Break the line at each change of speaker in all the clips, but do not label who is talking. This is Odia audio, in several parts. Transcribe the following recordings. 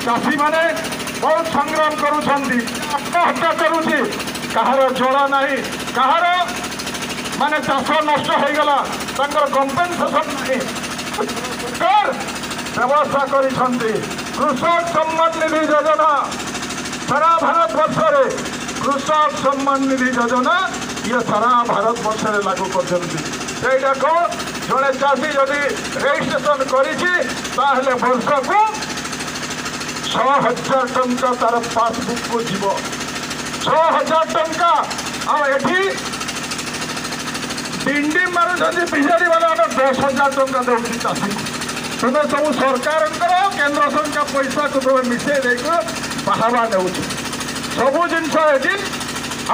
ଚାଷୀମାନେ ବହୁତ ସଂଗ୍ରାମ କରୁଛନ୍ତି, ଆତ୍ମହତ୍ୟା କରୁଛି, କାହାର ଜଳ ନାହିଁ, କାହାର ମାନେ ଚାଷ ନଷ୍ଟ ହୋଇଗଲା, ତାଙ୍କର କମ୍ପେନସେସନ୍ ନାହିଁ। ସରକାର ବ୍ୟବସ୍ଥା କରିଛନ୍ତି କୃଷକ ସମ୍ମାନ ନିଧି ଯୋଜନା। ସାରା ଭାରତବର୍ଷରେ କୃଷକ ସମ୍ମାନ ନିଧି ଯୋଜନା ଇଏ ସାରା ଭାରତବର୍ଷରେ ଲାଗୁ କରିଛନ୍ତି। ସେଇଟା କ'ଣ, ଜଣେ ଚାଷୀ ଯଦି ରେଜିଷ୍ଟ୍ରେସନ କରିଛି ତାହେଲେ ବର୍ଷକୁ 6000 ଟଙ୍କା ତାର ପାସବୁକକୁ ଯିବ, 6000 ଟଙ୍କା। ଆଉ ଏଠି ଡିଣ୍ଡି ମାରୁଛନ୍ତି ବିଜେଡି ବାଲା, ଆମେ 10000 ଟଙ୍କା ଦେଉଛି ଚାଷୀକୁ। ତୁମେ ସବୁ ସରକାରଙ୍କର କେନ୍ଦ୍ର ସରକାର ପଇସାକୁ ତୁମେ ମିଶେଇ ଦେଇକି ବାହାବା ନେଉଛ। ସବୁ ଜିନିଷ ଏଠି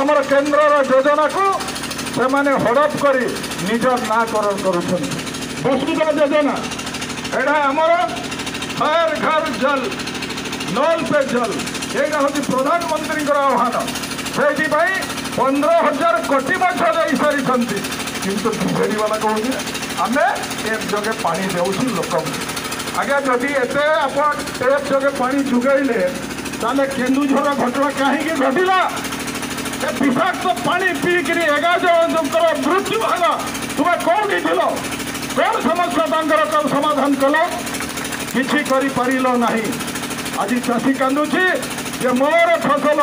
ଆମର କେନ୍ଦ୍ରର ଯୋଜନାକୁ ସେମାନେ ହଡ଼ପ କରି ନିଜ ନାଁକରଣ କରୁଛନ୍ତି। ବସୁଧା ଯୋଜନା ଏଇଟା ଆମର ହର ଘର ଜଲ, ନଲ ପେ ଜଲ, ଏଇଟା ହେଉଛି ପ୍ରଧାନମନ୍ତ୍ରୀଙ୍କର ଆହ୍ୱାନ। ସେଇଥିପାଇଁ 15000 କୋଟି ମଧ୍ୟ ଦେଇସାରିଛନ୍ତି। କିନ୍ତୁ ବିଜେଡି ବାଲା କହୁଛି ଆମେ ଟେପ୍ ଯୋଗେ ପାଣି ଦେଉଛୁ ଲୋକଙ୍କୁ। ଆଜ୍ଞା, ଯଦି ଏତେ ଆପଣ ଟେପ୍ ଯୋଗେ ପାଣି ଯୋଗାଇଲେ ତାହେଲେ କେନ୍ଦୁଝର ଘଟଣା କାହିଁକି ଘଟିଲା? ଏ ବିଷାକ୍ତ ପାଣି ପିଇକିରି 11 ଜଣଙ୍କର ମୃତ୍ୟୁ ହେଲା। ତୁମେ କୋଉଠି ଥିଲ? କ'ଣ ସମସ୍ୟା ତାଙ୍କର ସମାଧାନ କଲ? କିଛି କରିପାରିଲ ନାହିଁ। ଆଜି ଚାଷୀ କାନ୍ଦୁଛି ଯେ ମୋର ଫସଲ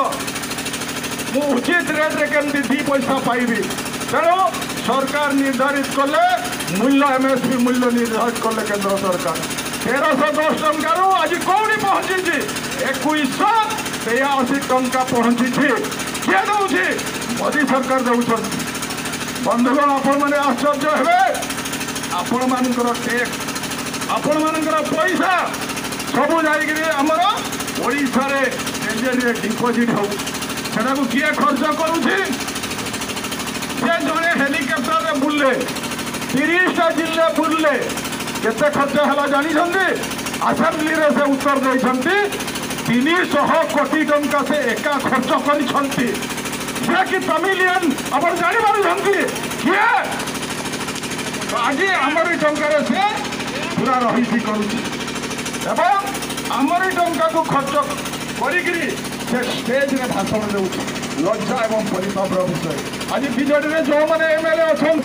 ମୁଁ ଉଚିତ ରେଟ୍ରେ କେମିତି 2 ପଇସା ପାଇବି। ତେଣୁ ସରକାର ନିର୍ଦ୍ଧାରିତ କଲେ ମୂଲ୍ୟ, ଏମ୍ଏସ୍ପି ମୂଲ୍ୟ ନିର୍ଦ୍ଧାରିତ କଲେ କେନ୍ଦ୍ର ସରକାର 1310 ଟଙ୍କାରୁ ଆଜି କୋଉଠି ପହଞ୍ଚିଛି? 2183 ଟଙ୍କା ପହଞ୍ଚିଛି। କିଏ ଦେଉଛି? ମୋଦି ସରକାର ଦେଉଛନ୍ତି। ବନ୍ଧୁଗଣ, ଆପଣମାନେ ଆଶ୍ଚର୍ଯ୍ୟ ହେବେ, ଆପଣମାନଙ୍କର ଟ୍ୟାକ୍ସ, ଆପଣମାନଙ୍କର ପଇସା ସବୁ ଯାଇକିରି ଆମର ଓଡ଼ିଶାରେ ଟ୍ରେଜେରୀରେ ଡିପୋଜିଟ୍ ହେଉଛି। ସେଟାକୁ କିଏ ଖର୍ଚ୍ଚ କରୁଛି? ସେ ଜଣେ ହେଲିକପ୍ଟରରେ ବୁଲିଲେ, 30ଟା ଜିଲ୍ଲା ବୁଲିଲେ, କେତେ ଖର୍ଚ୍ଚ ହେଲା ଜାଣିଛନ୍ତି? ଆସେମ୍ବଲିରେ ସେ ଉତ୍ତର ଦେଇଛନ୍ତି 300 କୋଟି ଟଙ୍କା ସେ ଏକା ଖର୍ଚ୍ଚ କରିଛନ୍ତି। ସେ କି ତାମିଲିଆନ ଆପଣ ଜାଣିପାରୁଛନ୍ତି କିଏ? ଆଜି ଆମରି ଟଙ୍କାରେ ସେ ପୁରା ରହିସି କରୁଛି ଏବଂ ଆମରି ଟଙ୍କାକୁ ଖର୍ଚ୍ଚ କରିକିରି ସେ ଷ୍ଟେଜରେ ଭାଷଣ ଦେଉଛି। ଲଜ୍ଜା ଏବଂ ପରିତାପର ବିଷୟ। ଆଜି ବିଜେଡ଼ିରେ ଯେଉଁମାନେ ଏମ୍ଏଲ୍ଏ ଅଛନ୍ତି